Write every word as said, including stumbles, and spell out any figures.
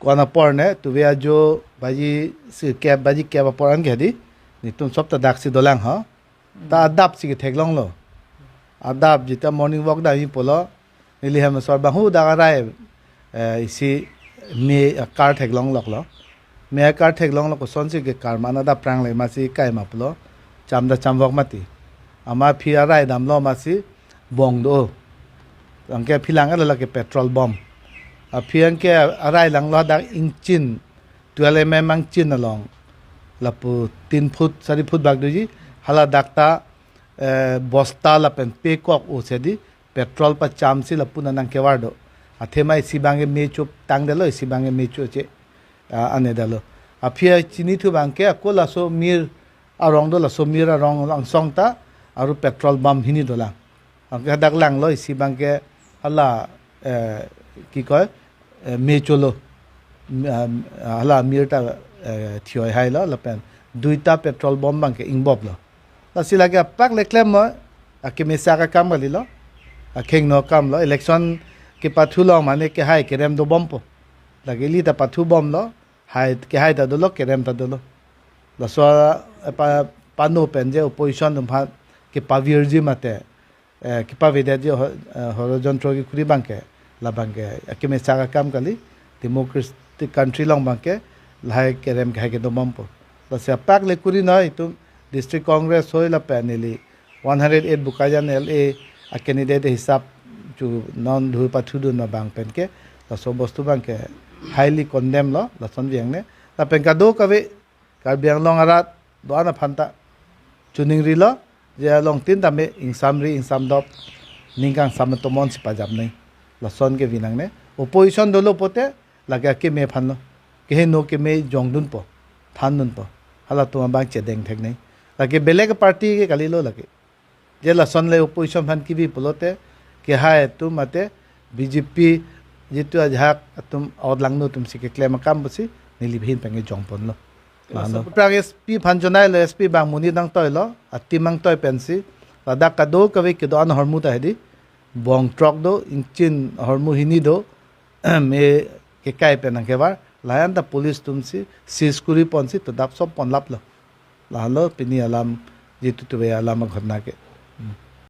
Wan apor ne tuve ajo baji sirkep baji kep apor an ke di. Netum sop ta daksi dolang ho. Ta adap si ketheklonglo. Adap jita morning walk damji pulo. Neli hem asor bang hu dak arai, eh, isi me akar theklongloklo. Me akar theklonglo, kosonsi ke kar mana dak prang le masi kai ma pulo. Cham da cham walk mati. Amat aphi arai damlo masi bong do. Anke aphi lang ala ke petrol bomb. Aphi anke arai langlo dak ingchin twelve M M ingchin along. Lapu tin foot, sari foot bak doji. Hala dak ta, eh, bosta lapen pekok o sedi petrol pachamsi lapu nang kevar do. Athema isi bangke me chop tangdelo, isi bangke me choche, ah, anedalo. Aphi chinithu bangke ako laso mir arong do, laso mir arong angsong ta aru petrol bomb hini dolang. Anke dak langlo isi bangke hala, eh, ki koi, eh, me cholo. M-, ah, hala mir ta, eh, thioi hailo lapen duita petrol bomb bangke ingboplo. Lasi lake apak le klem mo, akemesa akam kalilo. Akhengno akamlo, election kepathu long mane kehai kerem dobompo. Lake ili ta pathu bomlo, hai kehai ta dolo, kerem ta dolo. Laso, eh, pa, pano pen je opposition atum aphan kepavirji mate, eh, kepavedet je ho-, eh, horojontro kekuri bangke, la bangke akemesa akam kali, democratic country long bangke lahai kerem kehai kedomompo. Lasi apak le kuri noi itum District Congress hoi lapen neli one hundred eight Bokajan L A a candidate hisap chu non dhu pathudun abang penke laso bostu bangke highly condemn lo, lason vang ne. Lapen kadokave Karbi Anglong arat do-an aphan ta chuning rilo, je along tin tame ingsamri ingsamdop, ning kangsam tomon si pajam nai. Lason ke vinang ne. Opposition dolo pote, lake akeme aphan lo. Keheno keme jongdunpo, thandunpo. Halatum abang chedeng thek nai. Lake belek party ke kalilo lake. Je lason le opposition aphan kebi pulote, kehai atum mate B J P jitu ajahak atum out langno atum si keklem akam pusi neli ahin penge jongponlo. Laso. Laso. Prang S P aphan jonailo, S P bang monit nangtoilo, atim nangtoi pensi, ladak kadokave kedo-an ahormu ta hedi, bong throk do, ingchin ahormu hini do, me kekai pen nangkevar, layan ta police atum si, seize kuri ponsi, todap sop ponlaplo. Lahelo pini alam, jitu tuve alam aghotna ke.